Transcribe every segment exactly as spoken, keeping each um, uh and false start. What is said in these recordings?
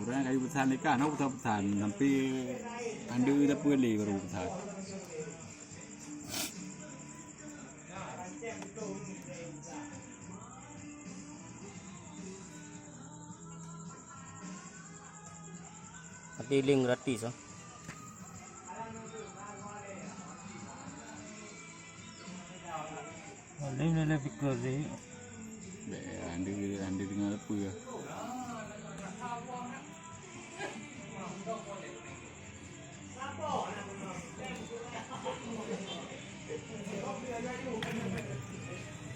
Ureueng kayu peusan ikan, hana peusan-peusan, sampai andu dah peuet lé baru peusan. Tapi link gratis, oh. Boleh, boleh fikir sih. Dek, anda, anda dengar apa ya?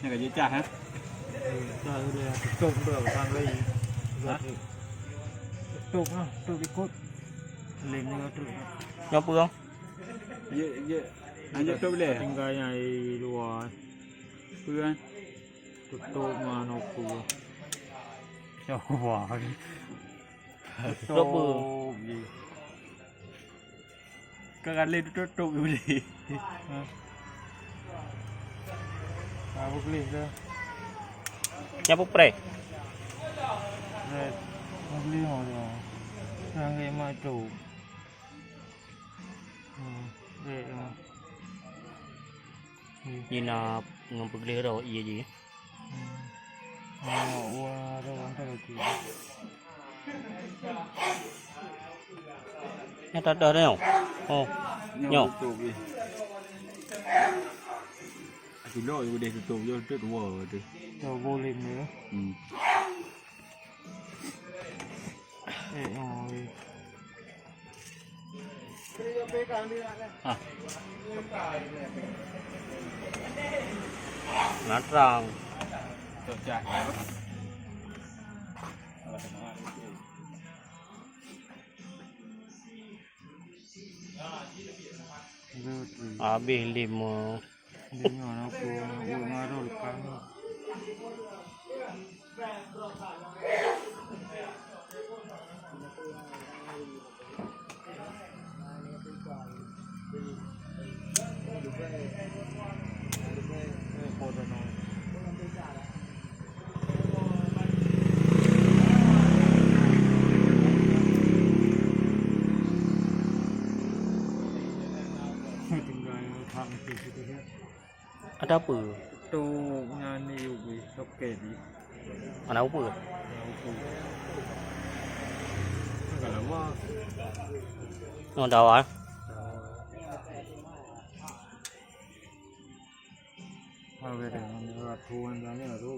Nak kerja cah, ha? Cah dia tutup tu, orang lain. Ha? Tutup lah, tutup ikut. Link ni tu. Nyoe peue? Ya, ya. Lanjut tu boleh? Tinggal yang di luar. Peue kan? Tutup mana peue? Coba. Tutup je. Ka kali tutup boleh. Ha. Apa boleh dah? Nyapu pre. Pre. Boleh mau dia. Sang lima tu. Hmm. Pre. Ina ngon peugleh dah iya je. Hmm. Oh, wah, dah, dah, dah. Nyoe tadah nyoe. Oh. Nyoe. Nyoe. Tutup je. Aku lo je udah tutup je, tutup dua tu. Dah boleh ni. Hmm. Eh, oh. Ah. Natrang. Habis lima. Dia nyoe aku, aku ngarol kami. Tinggai thang tu situ ya. Ada apa? Tu nyanyi ubi soket di. Mana apa? Mana apa? Agak lama. Oh, dawa. Oke deh, tuan tanya tu.